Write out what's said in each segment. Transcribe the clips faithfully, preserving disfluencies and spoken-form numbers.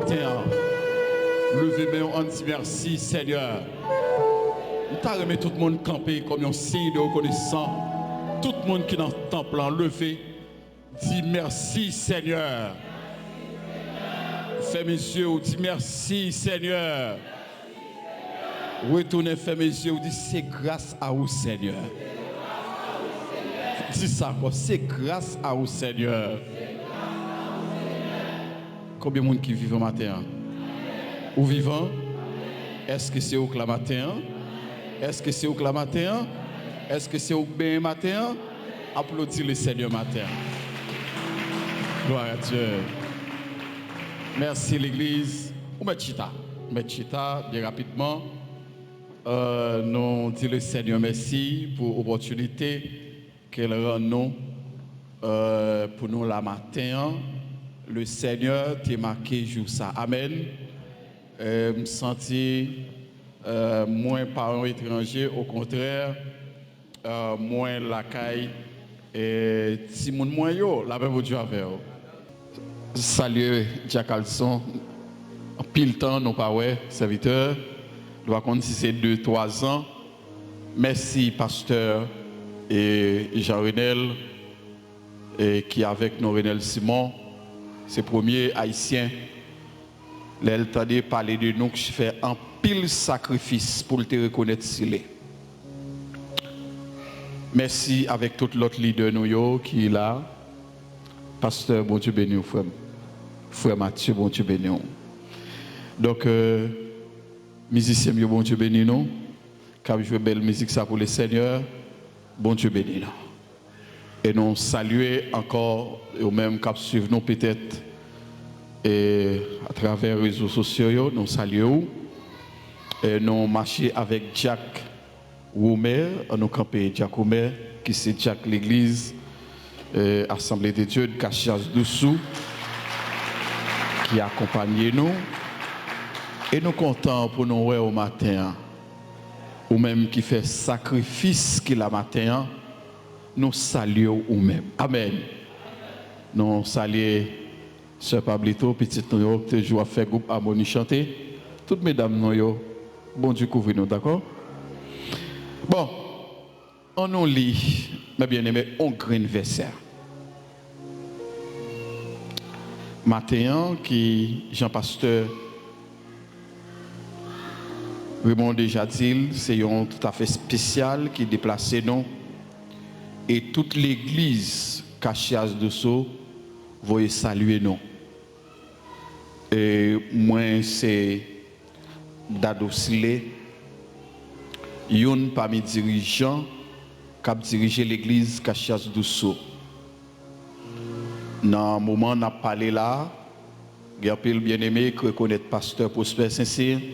Maten an, leve men w, ann di mèsi, Senyè. M ta renmen tout moun kanpe kòm yon siy de rekonesan. Tout moun ki nan tanp lan, leve. Di mèsi, Senyè. Fèmen zye w, di mèsi, Senyè. Retounen fèmen zye w, di se gras a ou, Senyè. Di sa ankò, se gras a ou, Senyè. Konbyen moun ki vivan maten an? Ou vivan? Èske se ou k la maten an? Èske se ou k la maten an? Èske se ou k benyen maten an? Aplodi Lesenyè maten an. Gloire à Dieu. Mèsi, legliz. Ou mèt chita. Ou mèt chita, byen rapidman. Euh, nou di Lesenyè mèsi pou opòtinite ke l rann nou, euh, pou nou la maten an. Lesenyè te make jou sa. Amèn. Euh, m santi, euh, mwen pa yon etranje, okontrè, euh, mwen lakay, euh, timoun mwen yo, lapè Bondye avè w. Salye Dyak Alson, anpil tan nou pa wè, sèvitè, nou pa konn si se de, twa zan. Mèsi pastè e Jean Renel, e ki avèk nou, Renel Simon, se premye Ayisyen. Lè l tande pale de nou, ki fè anpil sakrifis pou l te rekonèt Sile. Mèsi avèk tout lòt lidè nou yo ki la. Pastè, Bondye beni w, frè m. Frè Matye, Bondye beni w. Donk, euh, mizisyen m yo, Bondye beni nou. K ap jwe bèl mizik sa pou Lesenyè, Bondye beni nou. E nou salye ankò ou menm k ap swiv nou petèt, e atravè rezo sosyo yo, nou salye w. E nou mache avèk dyak Womer, an nou kanpe dyak Womer, ki se dyak legliz, e, Assemblée de Dieu de Caxias do Sul, ki akonpanye nou. E nou kontan pou nou wè w maten an. Ou menm ki fè sakrifis ki la maten an, nou salye w ou menm. Amèn. Nou salye sè Pablito, pitit nou yo, ki te jou ap fè gwoup Amoni chante. Tout medam nou yo, Bondye kouvri nou, dakò? Bon, ann nou li, mes bien-aimés, on grenn vèsè. Maten an, ki jan pastè Raymond deja di l, se yon toutafè espesyal ki deplase nou. E tout legliz Caxias do Sul voye salye nou. E mwen se Dado Sile, youn pami dirijan k ap dirije legliz Caxias do Sul. Nan moman n ap pale la a, gen anpil byeneme k rekonèt pastè Prosper St Cyr.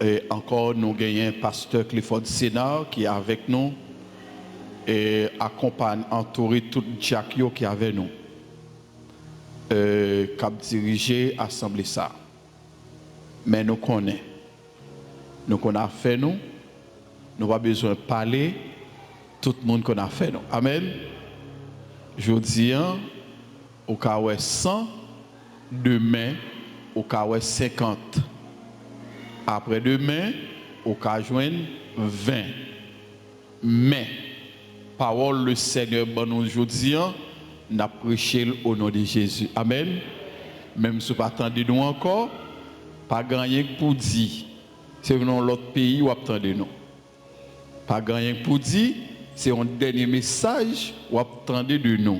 E ankò, nou genyen pastè Clifford Sénard ki avèk nou, e akonpay, antoure tout dyak yo ki avè nou, e k ap dirije asanble sa a. Men nou konnen, nou konn afè nou, nou pa bezwen pale, tout moun konn afè nou. Amèn. Jodi a, ou ka wè san, demen, ou ka wè senkant. Aprè demen, ou ka jwenn ven. Men, pawòl Lesenyè ban nou jodi a, n ap preche l o non de Jezi. Amèn. Menm si w pa tande nou ankò, pa gen anyen k pou di. Se nan yon lòt peyi w ap tande nou. Pa gen anyen k pou di, se yon dènye mesaj w ap tande de nou.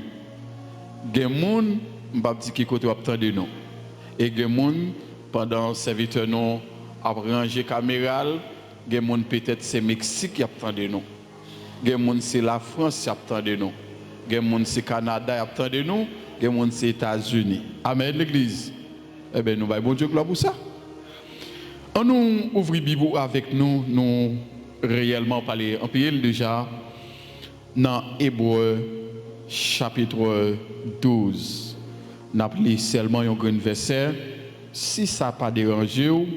Gen moun, m p ap di ki kote w ap tande nou. E gen moun, pandan sèvitè nou ap ranje kamera l, gen moun petèt se Meksik y ap tande nou. Gen moun se Lafrans y ap tande nou. Gen moun se Kanada y ap tande nou. Gen moun se Etazini. Amèn, legliz. Ebyen, nou bay Bondye glwa pou sa. Ann nou ouvri Bib ou avèk nou, nou reyèlman pale anpil deja nan Ebre chapit douz. N ap li sèlman yon grenn vèsè. Si sa pa deranje w,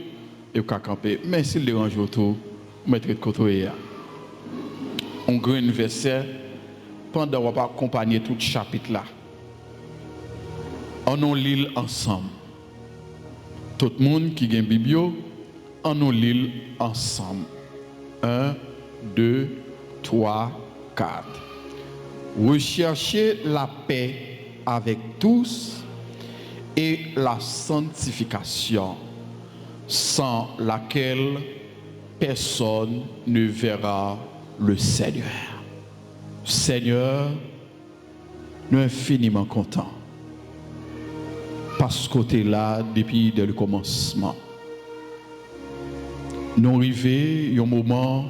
e w ka kanpe. Men si l deranje w tou, ou mèt ret kote w ye a. Yon grenn vèsè, pandan w ap akonpanye tout chapit la. Ann nou li l ansanm. Tout moun ki gen Bib yo, annou li l ansanm. En, de, twa, kat. Recherchez la paix avec tous et la sanctification, sans laquelle personne ne verra le Seigneur. Senyè, nou enfiniman kontan paske w te la depi dè le kòmansman. Nou rive yon moman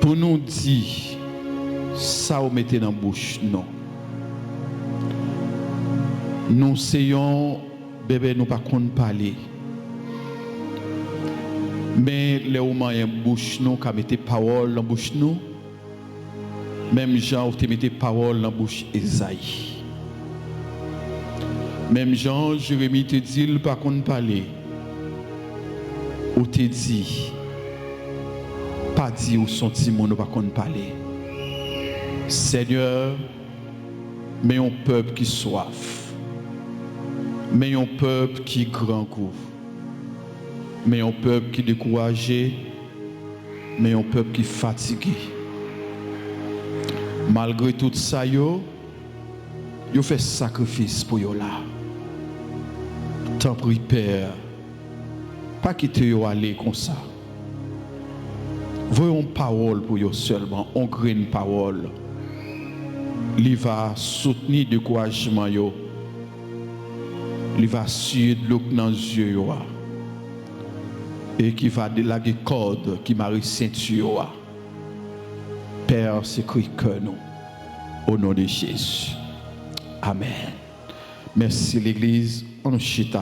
pou nou di sa w mete nan bouch nou. Nou se yon bèbè, nou pa konn pale. Men lè w manyen bouch nou, w ka mete pawòl nan bouch nou, menm jan w te mete pawòl nan bouch Ezayi. Menm jan Jeremi te di l pa konn pale, ou te di, pa di ou s on timoun ou pa konn pale. Senyè, men yon pèp ki swaf, men yon pèp ki grangou, men yon pèp ki dekouraje, men yon pèp ki fatige. Malgre tout sa yo, yo fè sakrifis pou yo la. Tanpri, Pè, pa kite yo ale konsa. Voye yon pawòl pou yo sèlman, yon grenn pawòl. Li va soutni dekourajman yo. Li va siye dlo k nan zye yo a. E ki va delage kòd ki mare senti yo a. Pè, sekri kè nou. O non de Jezi. Amèn. Mèsi, legliz. Ann nou chita.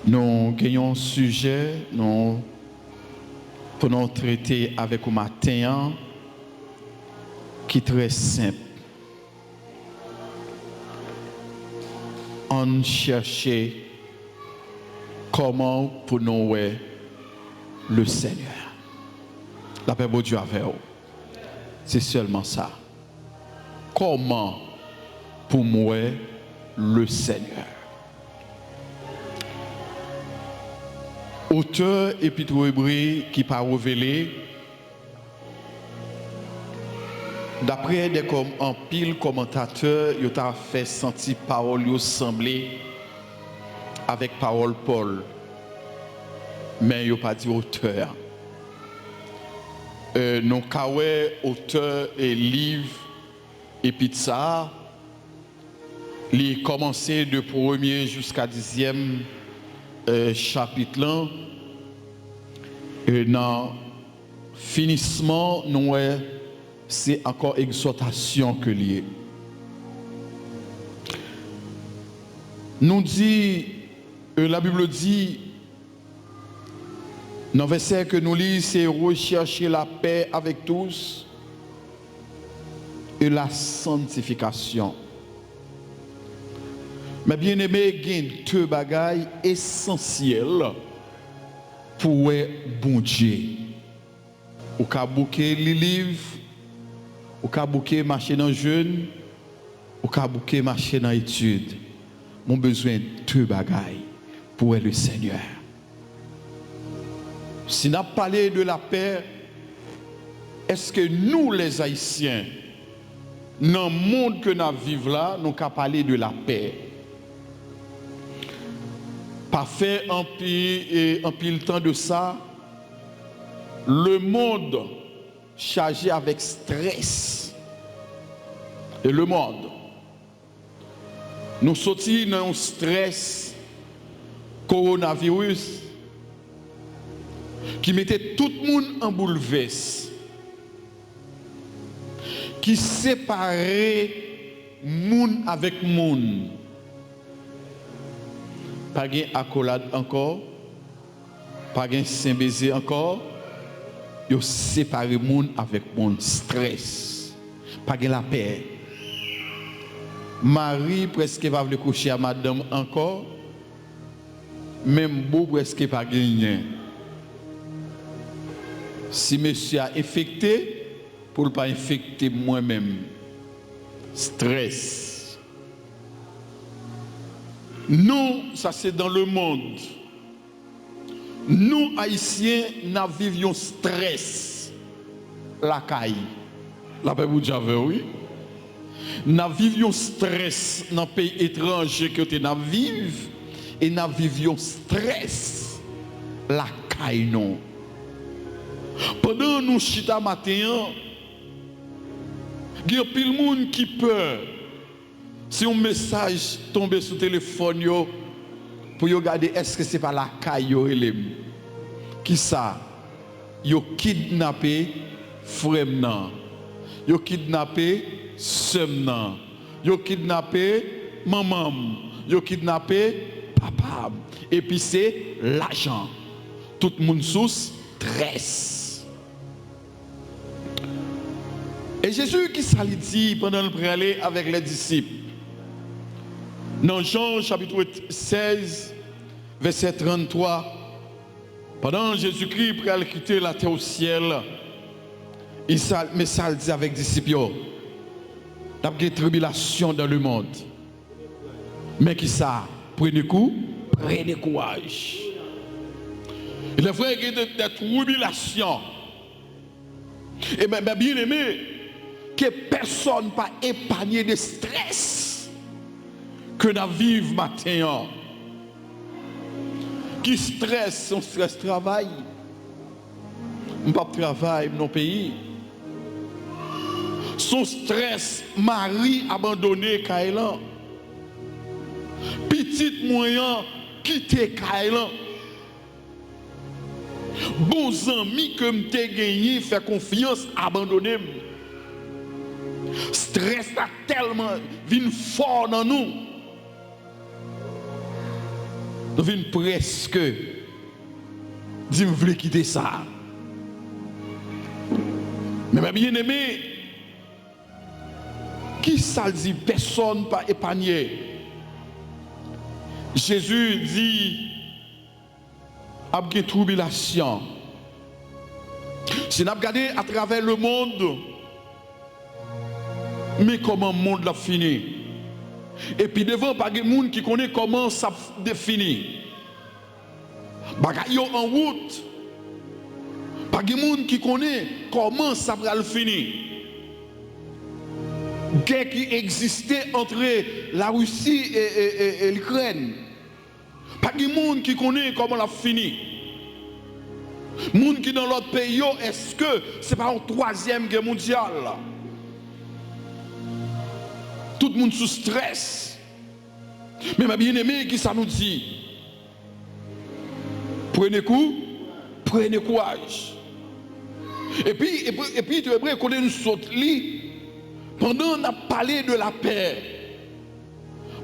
Nou gen yon sijè nou, pou nou trete avèk ou maten an ki trè senp. Ann chèche kòman pou nou wè le Senyè. Lapè Bondye avè w. Se sèlman sa. Kòman pou m wè le Senyè? Otè Epit Ebre ki pa revele, daprè de kòm, anpil kòmantatè, yo ta fè santi pawòl yo sanble avèk pawòl Pòl, men yo pa di otè a. E, nou ka wè otè e liv epit sa a, li kòmanse de premye jiska dizyèm, e, chapit lan. E nan finisman, nou wè se ankò egzòtasyon ke l ye. Nou di, e, la Bib di, nan vèsè ke nou li, se recherchez la paix avec tous et la sanctification. Mes bien-aimés, gen de bagay esansyèl pou wè Bondye. Ou ka bouke li liv, ou ka bouke mache nan jèn, ou ka bouke mache nan etid. Mwen bezwen de bagay pou wè le Senyè. Si n ap pale de lapè, èske nou, les Haïtiens, nan mond ke n ap viv la, nou ka pale de lapè? Pa fè anpi-, e, anpil tan de sa, lemonn chaje avèk strès. E lemonn, nou soti nan yon strès kowonaviris ki mete tout moun an boulvès, ki separe moun avèk moun. Pa gen akolad ankò, pa gen sen beze ankò. Yo separe moun avèk moun. Strès. Pa gen lapè. Mari prèske pa vle kouche a madanm ankò. Menm bou prèske pa genyen. Si mesye a enfekte, pou l pa enfekte mwen menm. Strès. Nou, sa se dans le monde. Nou, Ayisyen, n ap viv yon strès lakay. Lapè Bondye avè w, wi. N ap viv yon strès nan peyi etranje kote n ap viv, e n ap viv yon strès lakay nou. Pandan nou chita maten an, gen anpil moun ki pè si yon mesaj tonbe sou telefòn yo pou yo gade èske se pa lakay yo rele m. Kisa? Yo kidnape frè m nan. Yo kidnape sè m nan. Yo kidnape manman m. Yo kidnape papa m. Epi se lajan. Tout moun sou strès. E Jezi, kisa li di pandan l prale avèk lè disip? Nan Jan chapit sèz, vèsè tranntwa, pandan Jezikri pral kite latè o syèl, li sa, men sa l di avèk disip yo, n ap gen tribilasyon dans le monde. Men kisa? Prenez cou, prenez courage. Il est vrai, gen de, de tribilasyon. E men, men byeneme, ke pèsòn pa epanye de strès ke n ap viv maten an. Ki strès? Se yon strès travay. M p ap travay, m nan peyi. Se yon strès mari abandone kay lan. Pitit mwen an kite kay lan. Bon zanmi ke m te genyen, fè konfyans, abandone m. Strès la tèlman vin fò nan nou. Nou vin prèske di m vle kite sa. Men, men byeneme, kisa l di? Pèsòn pa epanye. Jezi di, ap gen tribilasyon. Si n ap gade atravè lemonn, men kòman mond la ap fini. E pi devan, pa gen moun ki konnen kòman sa ap fini. Bagay yo an wout. Pa gen moun ki konnen kòman sa pral fini. Gè ki egziste antre Larisi e, e, e, e Likrèn. Pa gen moun ki konnen kòman l ap fini. Moun ki nan lòt peyi yo, èske se pa yon twazyèm gè mondyal? Tout moun sou strès. Men, men byeneme, kisa nou di? Prenez cou, prenez courage. Epi, epi, epi, tou pre, kote nou sot li, pandan n ap pale de lapè,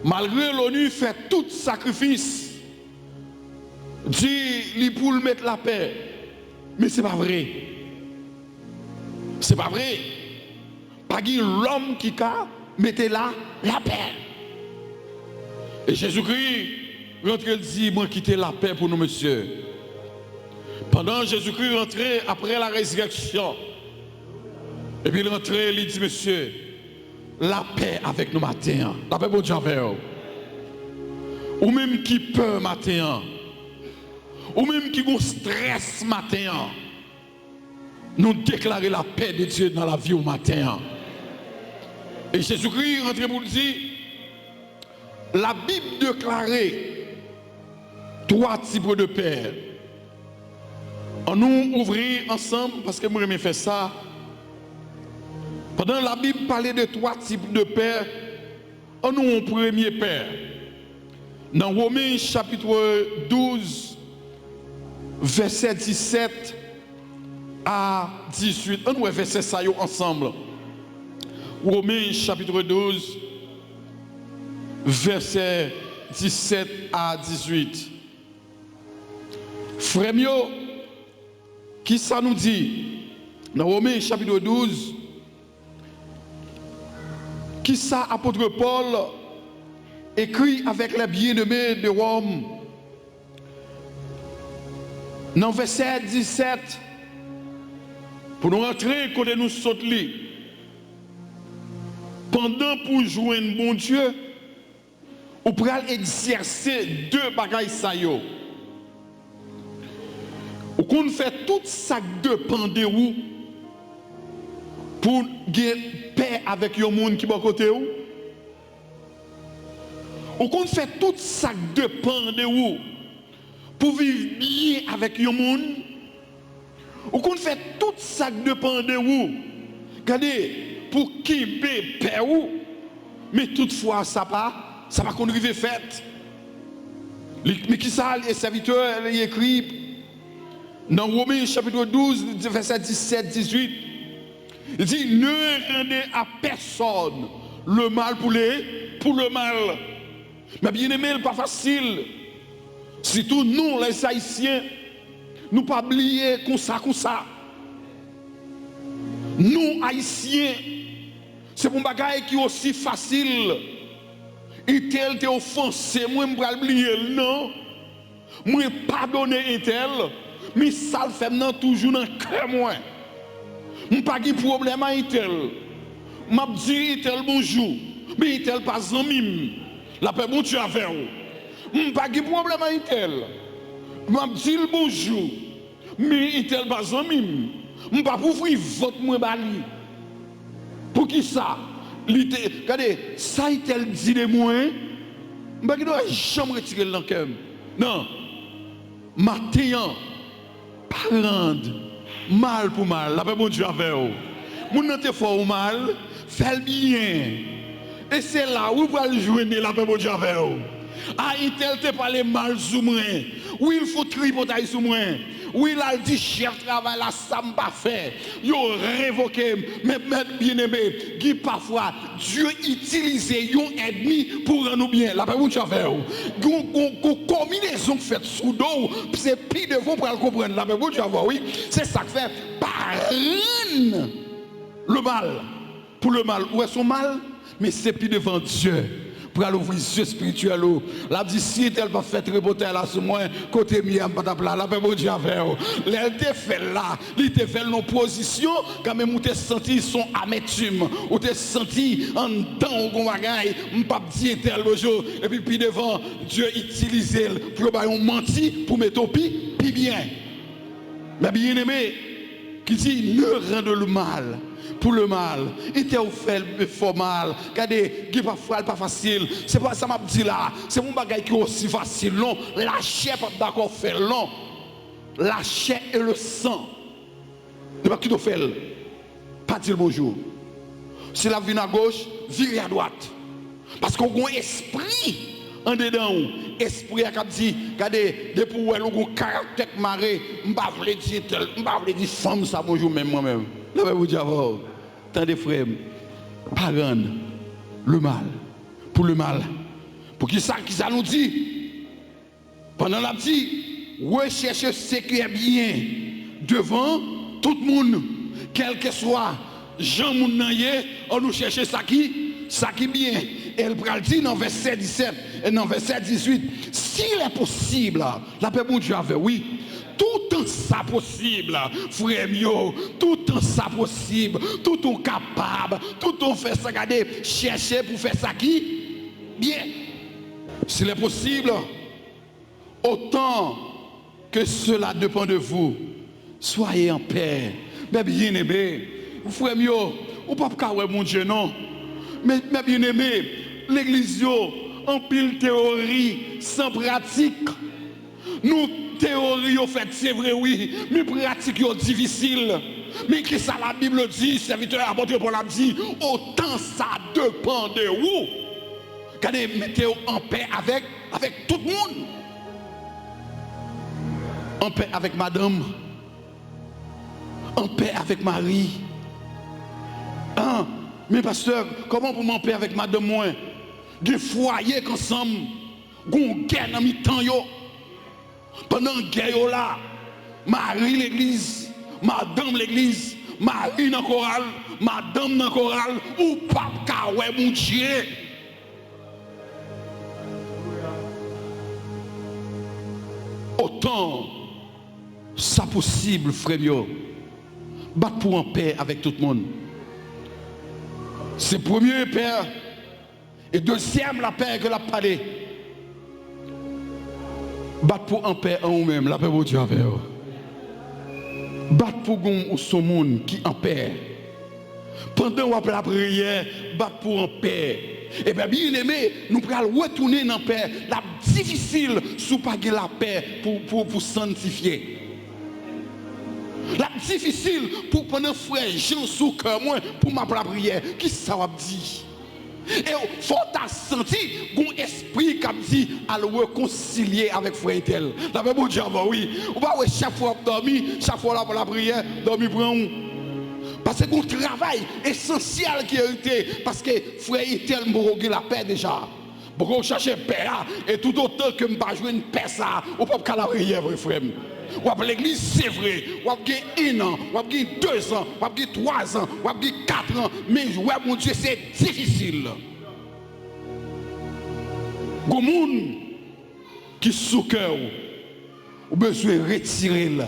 malgre l'ONU fè tout sakrifis, di li pou l met lapè, men se pa vre. Se pa vre. Pa gen lòm ki ka mete la, lapè. E Jezikri rantre, l di, mwen kite lapè pou nou, mesye. Pandan Jezikri rantre apre la rezirèksyon, epi l rantre, li di, mesye, lapè avèk nou maten an. Lapè Bondye avè w. Ou menm ki pè maten an, ou menm ki gon strès maten an, nou deklare lapè de Dye nan lavi w maten an. E Jezikri rantre pou l di, Labib deklare twa tip de pè. Ann nou ouvri ansanm, paske mwen renmen fè sa. Pandan Labib pale de twa tip de pè, ann nou yon premye pè. Nan Women chapit douz, vèsè disèt a dizuit. Ann wè vèsè sa yo ansanm. Women chapit douz, vèsè disèt a dizuit. Frè m yo, kisa nou di nan Women chapit douz? Kisa apot Pòl ekri avèk les bien-aimés de Rome? Nan vèsè disèt, pou nou rantre kote nou sot li, pandan pou jwenn Bondye, Ou pral egzèse de bagay sa yo. Ou konn fè tout sa k depann de ou pou w gen pè avèk yon moun ki bò kote w. Ou konn fè tout sa k depann de ou pou viv byen avèk yon moun. Ou konn fè tout sa k depann de ou. Gade, pou kenbe pè ou. Men toutfwa, sa pa, sa pa konn rive fèt. Li, men kisa sèvitè li ekri nan Women chapit douz, vèsè disèt, dizuit? Li di, ne rendez à personne le mal pour le, pour le mal. Men byeneme, l pa fasil. Sitou nou, les Haïtiens, nou pa bliye konsa, konsa. Nou, Ayisyen, se pa yon bagay ki osi fasil. Entèl te ofanse mwen, m pral bliye l, non. Mwen padone entèl, men sa l fè m nan toujou nan kè mwen. M pa gen pwoblèm a entèl. M ap di entèl bonjou, men entèl pa zanmi m. Lapè Bondye avè w. M pa gen pwoblèm a entèl. M ap di l bonjou, men entèl pa zanmi m. M p ap ouvri vant mwen ba li. Poukisa? Li te, gade, sa entèl di de mwen, m pa gen dwa janm retire l nan kè m. Non. Maten an, pa rann mal pou mal. Lapè Bondye avè w. Moun nan te fè w mal, fè l byen. E se la wi ou pral jwenn lapè Bondye avè w. A, entèl te pale mal sou mwen. Wi, l fout tripotay sou mwen. Wi, l al di chèf travay la sa m pa fè. Yo revoke m. Men, men, byeneme, gen pafwa, Dye itilize yon ènmi pou rann ou byen. Lapè Bondye avè w. Gon, gon, gon konbinezon k fèt sou do w, se pi devan w pral konprann. Lapè Bondye avè w, wi. Se sa k fè, pa rann le mal pour le mal. Ou wè, se yon mal, men se pi devan Dye pral ouvri zye espirityèl ou. L ap di, si entèl pa t fè tripotay la sou mwen, kote m ye a, m pa t ap la. Lapè Bondye avè w. Lè l te fè l la, li te fè l nan pozisyon, kanmenm ou te santi s on amètim. Ou te santi anndan w gon bagay, m p ap di entèl bonjou. Epi pi devan, Dye itilize l pou yo ba yon manti pou mete w pi, pi byen. Men byeneme, ki di, ne rende le mal pour le mal. Entèl ou fè l fè w mal. Gade, gen pafwa l pa fasil. Se pa sa m ap di la. Se pa yon bagay ki osi fasil, non. Lachè p ap dakò fè l, non. Lachè e le san. Li p ap kite w fè l. Pa di l bonjou. Si l ap vin agoch, vire adwat. Paske w gen yon espri andedan w. Espri a k ap di, gade, depi w wè l, ou gen yon karaktè k mare, m pa vle di entèl, m pa vle di fanm sa bonjou menm mwen menm. Lapè Bondye avè w. Tande, frè m, pa rann le mal pour le mal. Poukisa, kisa nou di? Pandan l ap di, recherchez ce qui est bien devant tout moun, kèlkeswa jan moun nan ye, ann nou chèche sa ki, sa ki byen. E l pral di nan vèsè disèt e nan vèsè dizuit, s'il est possible, lapè Bondye avè w, wi, toutan sa posib, frè m yo, toutan sa posib, toutan w kapab, toutan w fè sa, gade, chèche pou fè sa ki byen. S'il est possible, autant que cela dépend de vous, soyez en paix. Men byeneme, frè m yo, ou p ap ka wè Bondye non. Men, men byeneme, legliz yo, anpil teyori san pratik. Nou, teyori yo fèt, se vre wi, men pratik yo difisil. Men kisa Labib di, sèvitè apot Pòl ap di, otan sa depann de ou. Gade, mete w an pè avèk, avèk tout moun. An pè avèk madanm. An pè avèk mari. Ah, men pastè, kòman pou m an pè avèk madanm mwen? Gen fwaye k ansanm, gon gè nan mitan yo. Pandan gè yo la, mari legliz, madanm legliz, mari nan koral, madanm nan koral, ou p ap ka wè Bondye. Otan sa posib, frè m yo, bat pou w an pè avèk tout moun. Se premye pè E dezyèm lapè ke l ap pale, bat pou anpè an ou menm, lapè Bondye avè w. Bat pou gon, ou se yon moun ki anpè. Pandan w ap lapriyè, bat pou anpè. Ebyen, byeneme, nou pral retounen nan pè. L ap difisil si w pa gen lapè pou, pou, pou santifye. L ap difisil pou pandan frè Jan sou kè mwen, pou m ap lapriyè. Kisa w ap di? E fò w ta santi gon espri k ap di, al rekonsilye avèk frè entèl. Lapè Bondye avè w, wi. Ou pa wè chak fwa w ap dòmi, chak fwa w ap lapriyè, dòmi pran w. Paske gon travay esansyèl ki erite, paske frè entèl m poko gen lapè deja. Poko chache pè a, e toutotan ke m pa jwenn pè sa a, ou p ap ka lapriyè vre, frè m. W ap legliz, se vre, w ap gen en an, w ap gen dezan, w ap gen twazan, w ap gen katran, men wè Bondye se difisil. Gon moun ki sou kè w, ou bezwen retire l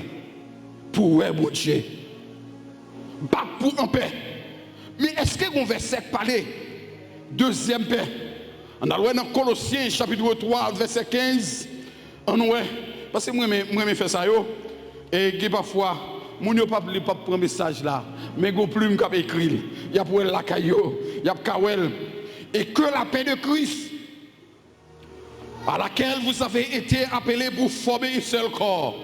pou w wè Bondye. Bat pou anpè. Men èske gon vèsè k pale dezyèm pè? Ann al wè nan Kolosyen chapit twa, vèsè kenz. Ann wè. Paske mwen renmen, mwen renmen fè sa yo. E gen pafwa, moun yo p ap li, p ap pran mesaj la. Men gon plim k ap ekri l. Y ap wè l lakay yo. Y ap ka wè l. Et que la paix de Christ, à laquelle vous avez été appelés pour former un seul corps,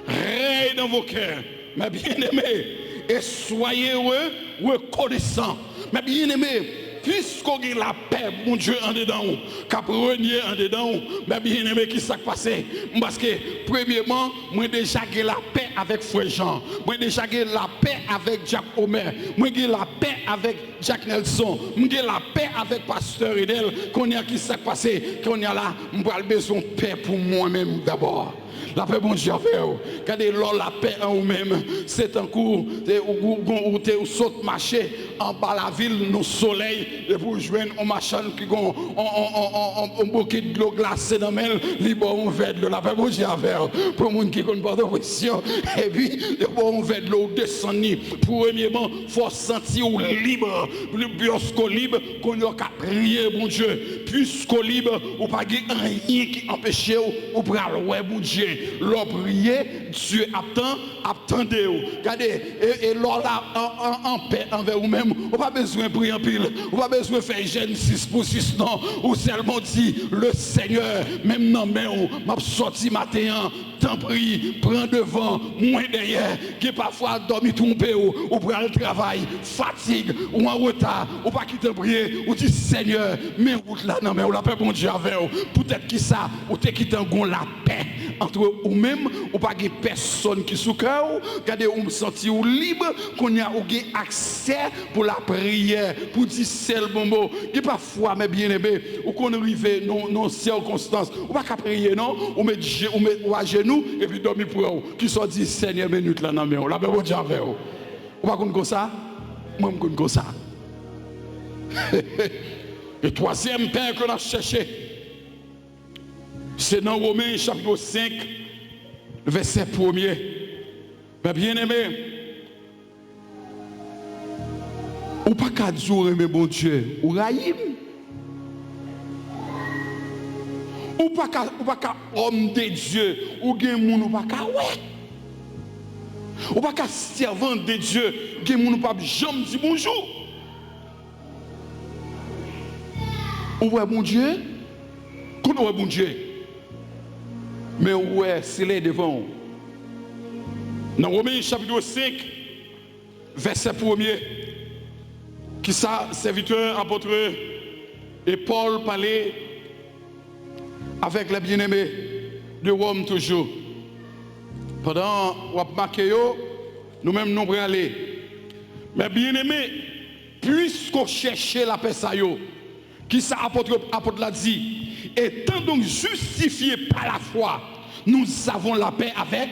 règne dans vos cœurs, mes bien-aimés, et soyez heureux, reconnaissants. Mes bien-aimés, piske w gen lapè Bondye andedan w, k ap renye andedan w, mes bien-aimés, ki sa k pase? Paske, premyeman, mwen deja gen lapè avèk frè Jan. Mwen deja gen lapè avèk Dyak Omè. Mwen gen lapè avèk Jack Nelson, m gen lapè avèk pastè Renel. Kounye a, ki sa k pase? Kounye a la, m pral bezwen pè pou mwen menm dabò. Lapè Bondye avè w. Gade, lè w lapè an ou menm, se tankou, se, ou, ou, ou, ou te, ou sot mache anba lavil nan solèy, epi w jwenn yon machann ki gon yon, yon, yon, yon, yon, yon bokit dlo glase nan men l, li ba w yon vè dlo. Lapè Bondye avè w. Pou moun ki konn Pòtoprens yo, epi yo ba w yon vè dlo, ou desann li. Premyeman, fò w santi w lib. Piske w lib, kounye a w ka priye Bondye. Piske w lib, ou pa gen anyen ki anpeche w, ou pral wè Bondye. Lè w priye, Dye ap tan, ap tande w. Gade, e, e lè w la an, an, an pè anvè ou menm, ou pa bezwen priye anpil. Ou pa bezwen fè jèn sis pou sis, non. Ou sèlman di, Le Seigneur, men m nan men w, m ap sòti maten an. Tanpri, pran devan, mwen dèyè. Gen pafwa, dòmi twonpe w, ou pral travay, fatig, ou an reta, ou pa gentan priye, ou di, Senyè, men wout la nan men w, lapè Bondye avè w. Poutèt ki sa, ou te gentan gon lapè ant ou menm, ou pa gen pèsonn ki sou kè w. Gade, ou santi w lib, kounye a ou gen aksè pou lapriyè, pou di sèl bon mo. Gen pafwa, mes bien-aimés, ou konn rive nan, nan sèkonstans, ou pa ka priye non, ou met je, ou met ou ajenou, epi dòmi pran w. Kisa w di? Senyè, men nwit la nan men w. Lapè Bondye avè w. Ou pa konn konsa? Mwen, m konn konsa. E twazyèm pè ke n ap chèche, se nan Women chapit senk, vèsè premye. Mes bien-aimés, ou pa ka di w renmen Bondye, ou rayi m. Ou pa ka, ou pa ka homme de Dieu, ou gen moun ou pa ka wè. Ou pa ka servante de Dieu, gen moun ou p ap janm di bonjou. Ou wè Bondye? Kote w wè Bondye? Men ou wè solèy devan w. Nan Women chapit senk, vèsè premye, kisa sèvitè, apòt e Pòl pale avèk les bien-aimés de Rome toujou. Pandan w ap make yo, nou menm nou prale. Mes bien-aimés, piske w chèche lapè sa yo, kisa apòt, apòt la di? Étant donc justifiés par la foi, nous avons la paix avec.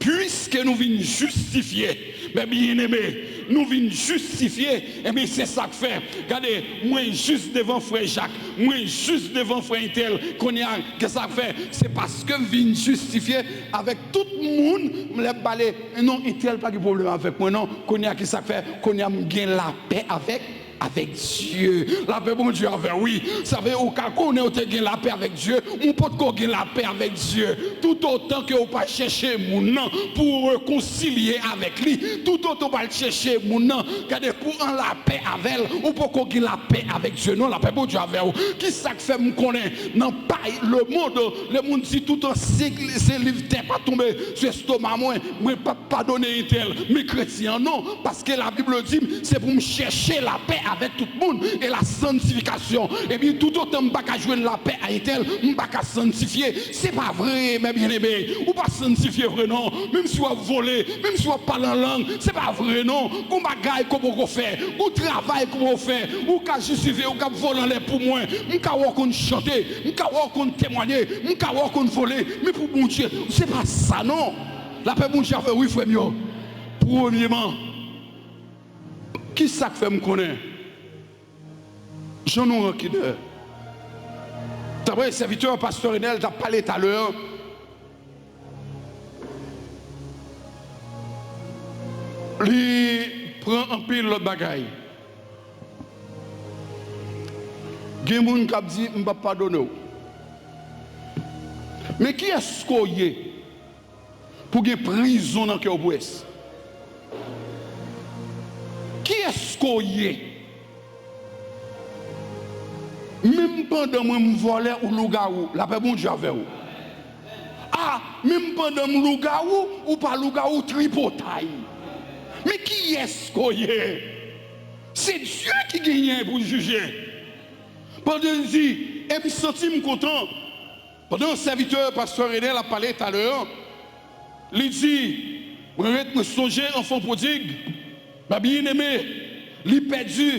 Piske nou vin jistifye, mes bien-aimés, nou vin jistifye, ebyen, se sa k fè. Gade, mwen jis devan frè Jak, mwen jis devan frè entèl. Kounye a, kisa k fè? Se paske m vin jistifye avèk tout moun, m lè m pale, non, entèl pa gen pwoblèm avèk mwen, non. Kounye a, kisa k fè? Kounye a, m gen lapè avèk Avèk Dye. Lapè Bondye avè w, wi. Sa vle ou ka konnen ou te gen lapè avèk Dye, men ou potko gen lapè avèk Dye. Toutotan ke ou pa chèche moun nan pou ou rekonsilye avèk li, toutotan ou pa al chèche moun nan, gade, pou an lapè avè l, ou poko gen lapè avèk Dye non. Lapè Bondye avè w. Kisa k fè m konnen nan pay lemonn, lemonn di toutan se, se liv tè pa tonbe sou estoma mwen, mwen p ap padone entèl, men kretyen an non, paske Labib di m se pou m chèche lapè avèk tout moun e la santifikasyon. Epi toutotan m pa ka jwenn lapè a entèl, m pa ka santifye. Se pa vre, mè byeneme, ou pa santifye vre non. Menm si w ap vole, menm si w ap pale an lang, se pa vre non. Gon bagay ke w poko fè, gon travay ke w poko fè, ou ka jistifye, ou ka vole anlè pou mwen. M ka wè w konn chante, m ka wè w konn temwanye, m ka wè w konn vole, men pou Bondye, se pa sa non. Lapè Bondye avè w, wi, frè m yo. Premyeman, kisa k fè m konnen jan nou rankidè? Tanpri, sèvitè pastè Renel t ap pale talè, li pran anpil lòt bagay. Gen moun k ap di, "M p ap padone w." Men kiyès ke w ye pou gen prizon nan kè w, pwès? Kiyès ke w ye? Menm pandan mwen m vòlè, ou lougawou, lapè Bondye avè w. A, menm pandan m lougawou, ou pa lougawou, tripotay. Men kiyès ke w ye? Se Dye ki genyen pou jije. Pandan l di, e m santi m kontan. Pandan sèvitè pastè Renel ap pale talè, li di, mwen ret, mwen sonje anfan pwodig, mè byeneme, li pèdi,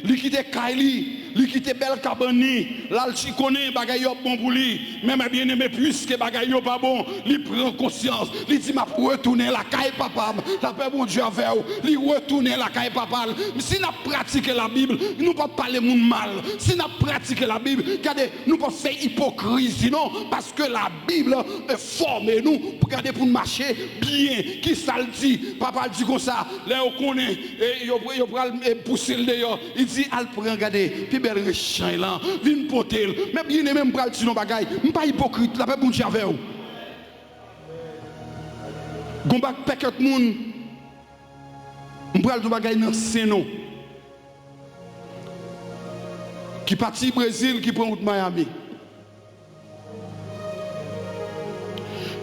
li kite kay li, li kite bèl kabann li, l al chikonnen bagay yo ap bon pou li. Men, mè byeneme, piske bagay yo pa bon, li pran konsyans, li di, m ap retounen lakay papa m. Lapè Bondye avè w. Li retounen lakay papa l. Si n ap pratike Labib, nou p ap pale moun mal. Si n ap pratike Labib, gade, nou p ap fè ipokrizi non, paske Labib, e, fòme nou pou gade, pou n mache byen. Kisa l di? Papa l di konsa, lè yo konnen, e, yo, yo pral, e, pouse l deyò, li di, al pran, gade, pi bèl rech chay lan, vin pote l. Mè byeneme, m pral di nou yon bagay, m pa ipokrit, lapè Bondye avè w. Gon bak pèkèt moun, m pral di yon bagay nan sen nou, ki pati Brezil, ki pran wout Miami.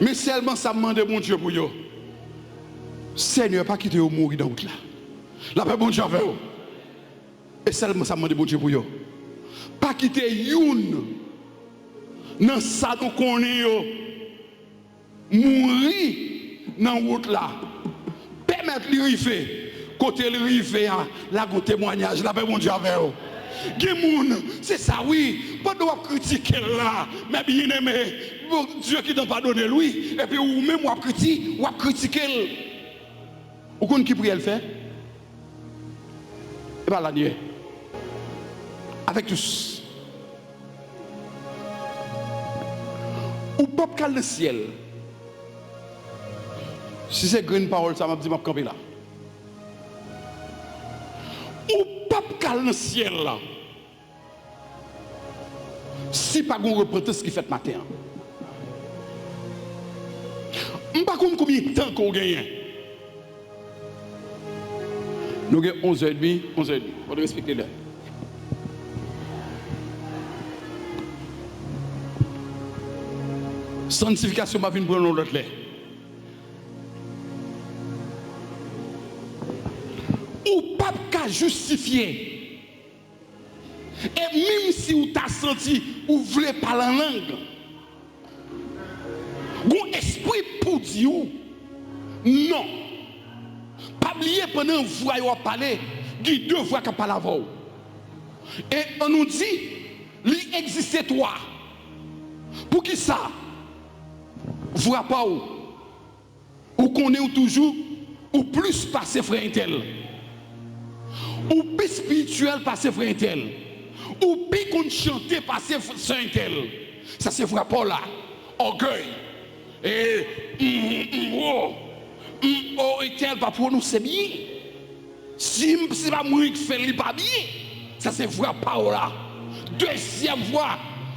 Men sèlman sa m mande Bondye pou yo, Senyè, pa kite yo mouri nan wout la. Lapè Bondye avè w. E sèlman sa m mande Bondye pou yo. Pa kite youn nan sa nou konnen yo mouri nan wout la. Pèmèt li rive kote l rive a, la gon temwayaj, lapè Bondye avè w. Gen moun, se sa wi, pandan w ap kritike l la, mè byeneme, Bondye gentan padone l wi, epi ou menm w ap kriti-, w ap kritike l. Ou konn ki priyè l fè? E pa la n ye. Avec tous. Ou p ap ka al nan syèl. Si se grenn pawòl sa m ap di, m ap kanpe la. Ou p ap ka al nan syèl la si pa gen yon repantans ki fèt maten an. M pa konn konbyen tan ke w genyen. Nou gen onz è edmi, onz è edmi. Fò nou respekte lè. Santifikasyon pa vin pran yon lòt lè. Ou p ap ka jistifye. E menm si w ta santi ou vle pale an lang, gon espri pou di w non. Pa bliye, pandan vwa yo ap pale, gen de vwa k ap pale avè w. E ann nou di, li egziste twa. Poukisa vwa pa w Ou konnen w toujou, ou plis pase frè entèl. Ou pi espirityèl pase frè entèl. Ou pi konn chante pase f-, sè entèl. Sa se vwa pa w la. Ògèy. E, m, m, o, m, o, entèl pa pwononse byen. Si m, se pa mwen ki fè l, li pa byen. Sa se vwa pawòl la. Dezyèm vwa,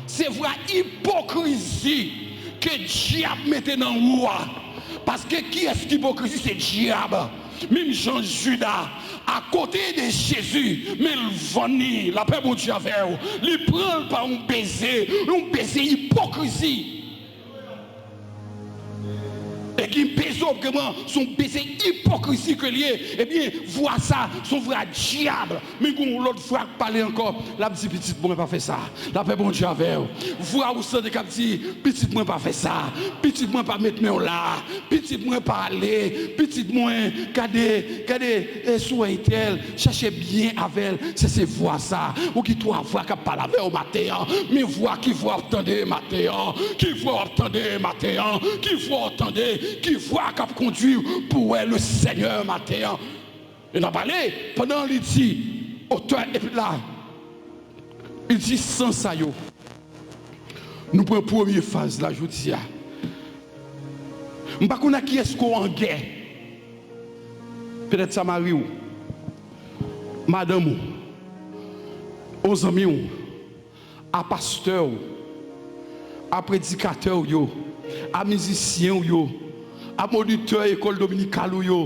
se vwa ipokrizi ke dyab mete nan ou a. Paske kiyès ki ipokrizi? Se dyab. Menm jan Jida, akote de Jezi, men l vann li, lapè Bondye avè w, li pran l pa yon beze, yon beze ipokrizi. E ki beze w pran, se yon beze ipokrizi ke l ye. Ebyen, vwa sa, se yon vwa dyab. Men gon lòt vwa k pale ankò, l ap di, "Pitit mwen, pa fè sa." Lapè Bondye avè w. Vwa ou sante k ap di, "Pitit mwen, pa fè sa. Pitit mwen, pa met men w la. Pitit mwen, pa ale. Pitit mwen, gade, gade, e, si w wè entèl, chache byen avè l." Se, se vwa sa. Ou gen twa vwa k ap pale avè w maten an. Men vwa ki vwa w ap tande maten an? Ki vwa w ap tande maten an? Ki vwa w ap tande? Ki vwa k ap kondui w pou w wè le Senyè maten an? E n ap pale pandan li di, otè epi la, li di san sa yo. Nou pran premye faz la jodi a. M pa konn ak kiyès ke w an gè. Petèt sa mari w, madanm ou, yon zanmi w, a pastè w, a predikatè w yo, a mizisyen w yo, a monitè ekòl dominikal ou yo,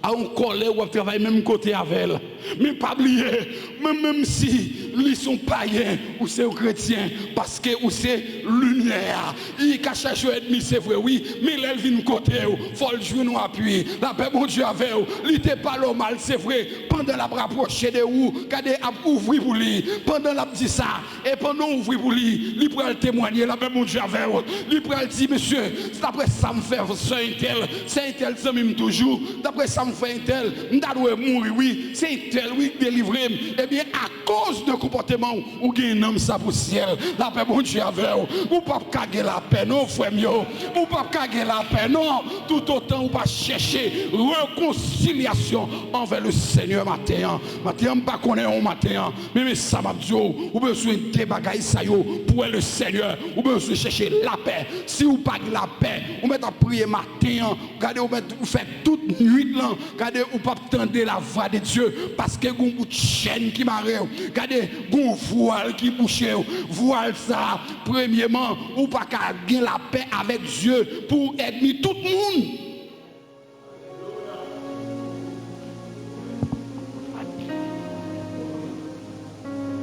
a yon kòlèg w ap travay menm kote avè l. Men pa bliye, menm, menm si li se yon payen, ou se yon kretyen, paske ou se limyè a. Li ka chèche w ènmi, se vre, wi, men lè l vin kote w, fò l jwenn yon apui. Lapè Bondye avè w. Li te pale w mal, se vre, pandan l ap rapwoche de ou, gade, ap ouvri pou li. Pandan l ap di sa, e pandan w ouvri pou li, li pral temwanye, lapè Bondye avè w. Li pral di, "Mesye, daprè sa m fè sè entèl, sè entèl zanmi m toujou, daprè sa m fè entèl, m ta dwe mouri, wi, se entèl, wi, k delivre m." Ebyen, akoz de konpòteman w, ou gen nanm sa pou syèl. Lapè Bondye avè w. Ou p ap ka gen lapè, non, frè m yo. Ou p ap ka gen lapè, non, toutotan ou pa chèche rekonsilyasyon anvè le Senyè maten an. Maten an, m pa konnen w maten an, men, men sa m ap di w, ou bezwen de bagay sa yo pou w wè le Senyè. Ou bezwen chèche lapè. Si ou pa gen lapè, ou mèt ap priye maten an, gade, ou mèt fè tout nuit lan, gade, ou p ap tande lavwa de Dye, paske gon bout chèn ki mare w. Gade, gon vwal ki bouche w. Vwal sa, premyeman, ou pa ka gen lapè avèk Dye pou ènmi tout moun.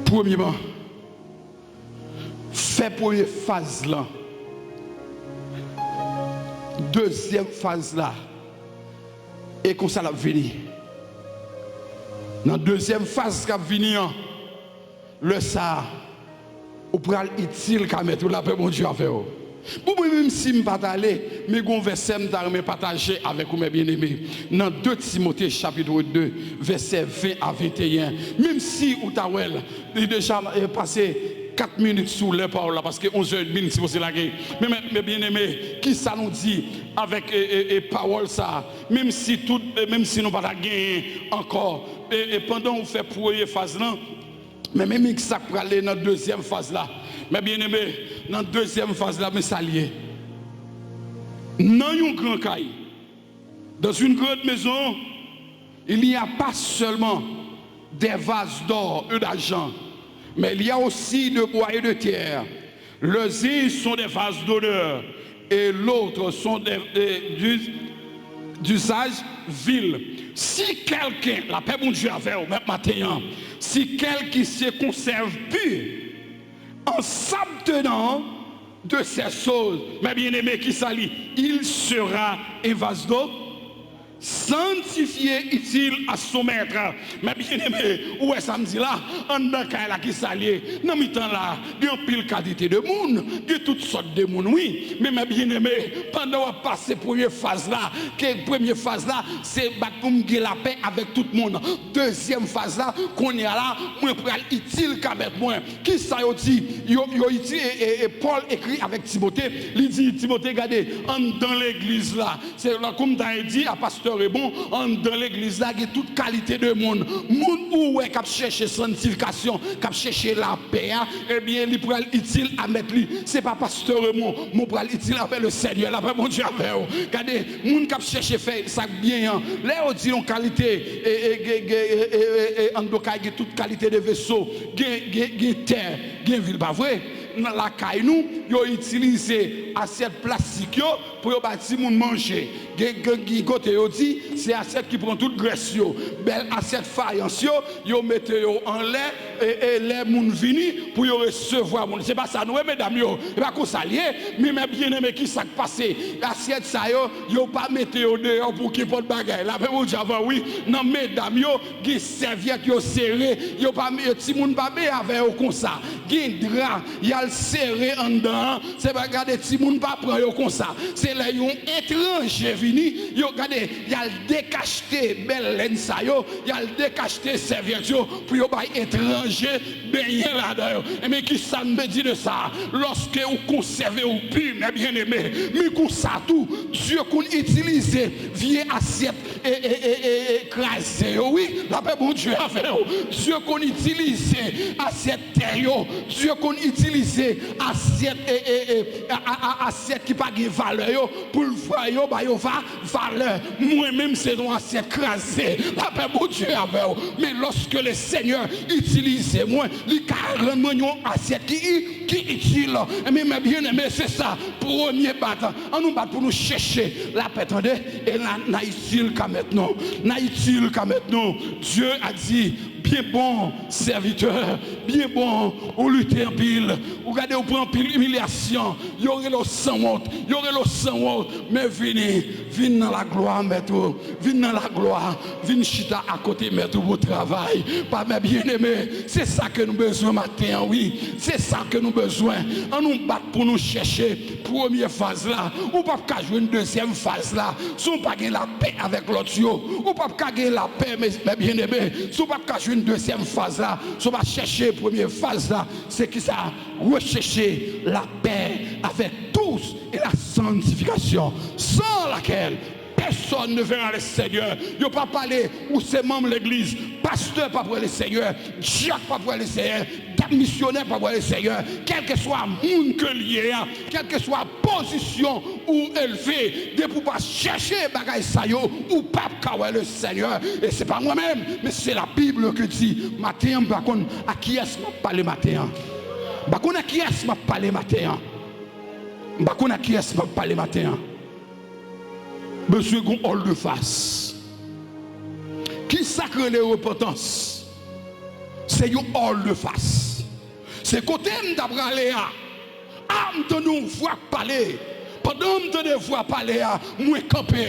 Premyeman, fè premye faz lan. Dezyèm faz la, e konsa l ap vini. Nan dezyèm faz k ap vini an, lè sa a, ou pral itil ka mèt ou, lapè Bondye avè w. Bon, mwen menm si m pa t ale, men gon vèsè m ta renmen pataje avèk ou, mè byeneme. Nan de Timote chapit de, vèsè ven a venteyen. Menm si ou ta wè l, li deja, eh, pase kat minit sou lè pawòl la, paske onzè edmi n sipoze lage. Men, mè, mè byeneme, kisa nou di avèk, eh, eh, eh, pawòl sa a? Menm si tout, eh, menm si nou pa ta genyen ankò, eh, eh, pandan ou fè premye faz lan, men, men, men sa k prale nan dezyèm faz la. Mè byeneme, nan dezyèm faz la, men sa l ye. Nan yon gran kay, dans une grande maison, il n'y a pas seulement des vases d'or et d'argent, mais il y a aussi de bois et de terre. Les uns sont des vases d'honneur et l'autre sont des, des, d'us-, d'usage vil. Si quelqu'un, lapè Bondye avè w, mèt maten an, si quelqu'un se conserve pur en s'abtenant de ces choses, mes bien-aimés, kisa li, il sera un vase d'or sanctifié, utile à son maître. Mes bien-aimés, ou wè sa m di la? Anndan kay la, kisa l ye? Nan mitan la, gen anpil kalite de moun, gen tout sòt de moun, wi. Men, mes bien-aimés, pandan w ap pase premye faz la, ke premye faz la, se bat pou m gen lapè avèk tout moun. Dezyèm faz la, kounye a la, mwen pral itil ka mèt mwen. Kisa yo di? Yo, yo di, e, e, e Pòl ekri avèk Timote, li di, Timote, gade, anndan legliz la, se tankou m ta di a pastè Remon, anndan legliz la, gen tout kalite de moun. Moun ou wè k ap chèche santifikasyon, k ap chèche lapè a, ebyen, li pral itil a mèt li. Se pa pastè Remon, men w pral itil avè le Senyè. Lapè Bondye avè w. Gade, moun k ap chèche fè sa k byen an, lè yo di yon kalite, e, e, ge- ge- e, e, e, e, anndan kay gen tout kalite de veso, gen, gen, gen tè, gen vil, pa vre? Nan lakay nou, yo itilize asyèt plastik yo pou yo bay timoun manje. Gen, gen, gen kote yo di, se asyèt ki pran tout grès yo. Bèl asyèt fayans yo, yo mete yo anlè, e, e lè moun vini, pou yo resevwa moun. Se pa sa, non, wi, medam yo. E pa konsa l ye. Men, men byeneme, ki sa k pase? Asyèt sa yo, yo pa mete yo deyò pou kenpòt bagay. Lapè Bondye avè w, wi. Nan medam yo, gen sèvyèt yo sere. Yo pa, yo, timoun pa benyen avè yo konsa. Gen dra, y al sere anndan an. Se pa, gade, timoun pa pran yo konsa. Se lè yon etranje vini, yo, gade, y al dekachte bèl lenn sa yo, y al dekachte sèvyèt yo pou yo bay etranje benyen ladan yo. Ebyen, ki sa n vle di de sa? Lòske ou konsève ou pi, men byeneme, men konsa tou, Dye konn itilize vye asyèt e, e, e, e, e kraze yo, wi. Lapè Bondye avè w. Dye konn itilize asyèt tè yo. Dye konn itilize asyèt, e, e, e, a, a, a, asyèt ki pa gen valè yo pou l fè yo ba yo va, valè. Mwen menm, se yon asyèt kraze. Lapè Bondye avè w. Men lòske le Senyè itilize mwen, li ka rann mwen yon asyèt ki, ki itil. Men, men byeneme, se sa. Premye bat. An nou bat pou nou chèche lapè, tande. E n a, n a itil ka mèt nou. N a itil ka mèt nou. Dieu a dit, bien bon, sèvitè, byen bon, ou lite anpil, ou gade, ou pran anpil imilyasyon, yo rele w sanwont, yo rele w sanwont, men vini, vin nan laglwa mèt ou, vin nan laglwa, vin chita akote mèt ou pou travay. Pa, men byeneme, se sa ke nou bezwen maten an, wi, se sa ke nou bezwen. An nou bat pou nou chèche premye faz la, ou p ap ka jwenn dezyèm faz la si w pa gen lapè avèk lòt yo. Ou p ap ka gen lapè, men, men byeneme, si w p ap ka jwenn dezyèm faz la, si w pa chèche premye faz la. Se ki sa? Rechèche lapè avec tous et la sanctification, sans laquelle personne ne verra le Seigneur. Yo pa pale ou se manm legliz, pastè p ap wè le Senyè, dyak p ap wè le Senyè, dat misyonè p ap wè le Senyè, kèlkeswa moun ke l ye a, kèlkeswa pozisyon ou elve, depi w pa chèche bagay sa yo, ou p ap ka wè le Senyè. E se pa mwen menm, men se la Bible ke di. Maten an, m pa konn a kiyès m ap pale maten an. M pa konn a kiyès m ap pale maten an. M pa konn a kiyès m ap pale maten an. Bezwen gon hall de face. Kisa k rele repantans? Se yon hall de face. Se kote m ta prale a. A, m tande yon vwa k pale. Pandan m tande vwa pale a, mwen kanpe.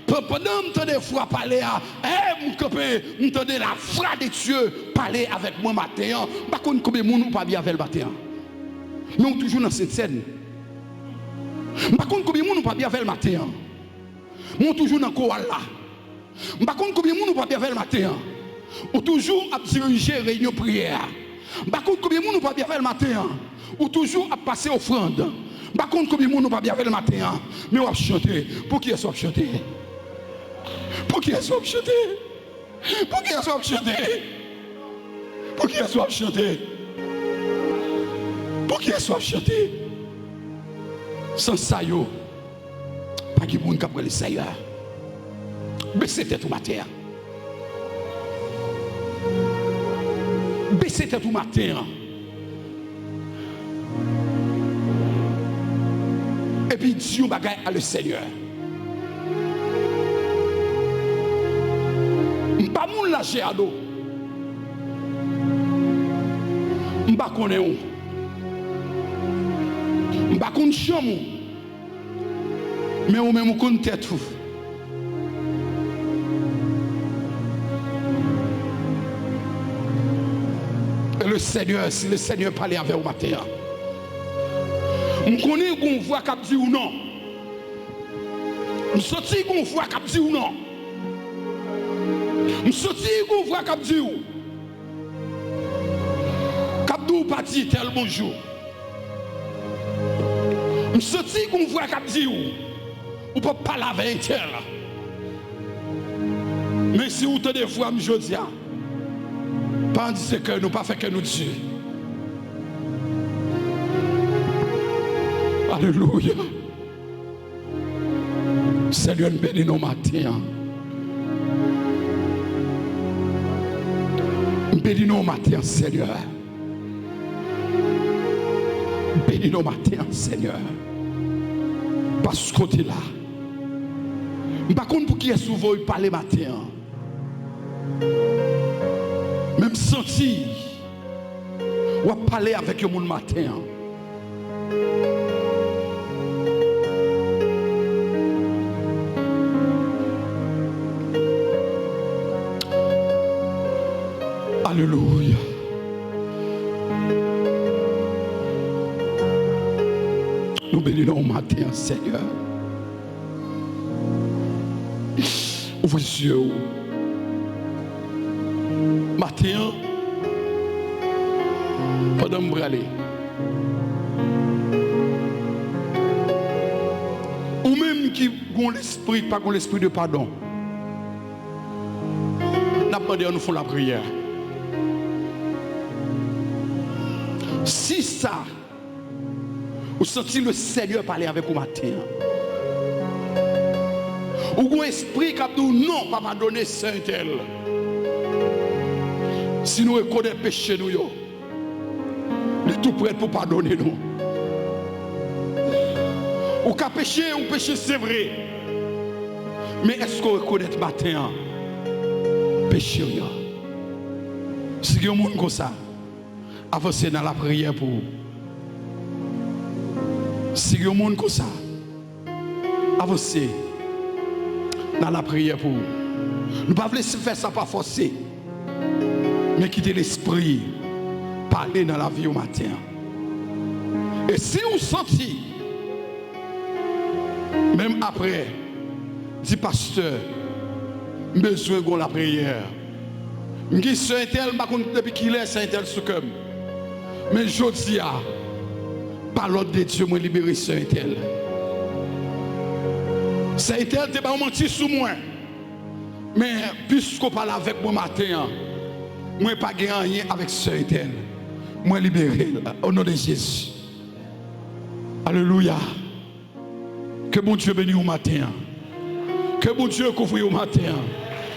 P- pandan m tande vwa pale a, e, m kanpe, m tande la voix de Dieu pale avèk mwen maten an. M pa konn konbyen moun ou pa byen avè l maten an. Men ou toujou nan Sentsèn. M pa konn konbyen moun ou pa byen avè l maten an. Men ou toujou nan koral la. M pa konn konbyen moun ou pa byen avè l maten an. Ou toujou ap dirije reyinyon priyè a. M pa konn konbyen moun ou pa byen avè l maten an. Ou toujou ap pase ofrann. M pa konn konbyen moun ou pa byen avè l maten an. Men w ap chante. Pou kiyès w ap chante? Pou kiyès w ap chante? Pou kiyès w ap chante? Pou kiyès w ap chante? Pou kiyès w ap chante? San sa yo, pa gen moun k ap wè le Senyè. Bese tèt ou maten an. Bese tèt ou maten an. Epi di yon bagay a le Senyè. M pa moun lajè a non. M pa konnen w. M pa konn janm ou. Men ou menm ou konn tèt ou. E le Senyè, si le Senyè pale avè w maten an, m konnen gon vwa k ap di w non. M santi gon vwa k ap di w non. M santi gon vwa k ap di w, k ap di w pa di tèl bonjou. M santi gon vwa k ap di w, ou p ap pale avè entèl. Men si w tande vwa m jodi a, pa andise kè nou, pa fè kè nou di. Alelouya. Senyè, m beni nou maten an. M beni nou maten an, Senyè. M beni nou maten an, Senyè. Paske w te la. M pa konn pou kiyès ou voye pale maten an. Men m santi w ap pale avèk yon moun maten an. Alelouya. Nou beni nan maten an, Senyè. Ouvri zye w. Maten an, pandan m prale, ou menm ki gon lespri, ki pa gon lespri de padon, n ap mande an nou fè yon lapriyè. Si sa Ou santi Lesenyè pale avèk ou maten an. Ou gon espri k ap di w non, pa padone sè entèl. Si nou rekonèt peche nou yo, li tou prèt pou padone nou. Ou ka peche, ou peche se vre. Men èske w rekonèt maten an peche w yo? Si gen yon moun konsa, avanse nan lapriyè pou ou. Si gen yon moun konsa, avanse nan lapriyè pou ou. Nou pa vle fè sa pa fòse, men kite Lespri pale nan lavi w maten an. E si w santi, menm apre, di, "Pastè, m bezwen gon lapriyè. M gen sè entèl, m pa konn depi kilè sè entèl sou kè m. Men jodi a, pa lòd de Dye, mwen libere sè entèl. Sè entèl te ba yon manti sou mwen. Men piske w pale avèk mwen maten an, mwen pa gen anyen avèk sè entèl. Mwen libere l, o non de Jezi." Alelouya. Ke Bondye beni w maten an. Ke Bondye kouvri w maten an.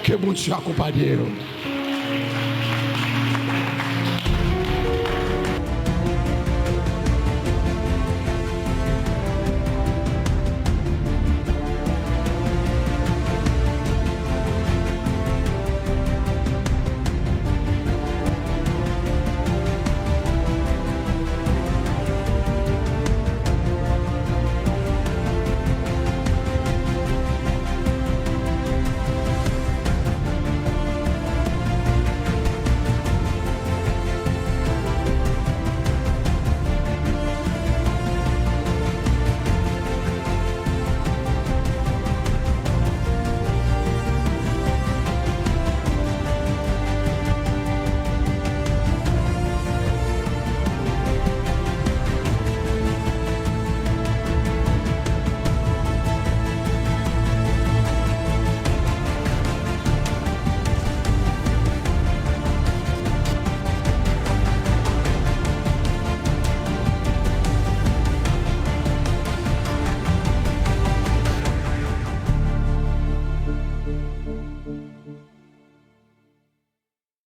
Ke Bondye akonpaye w.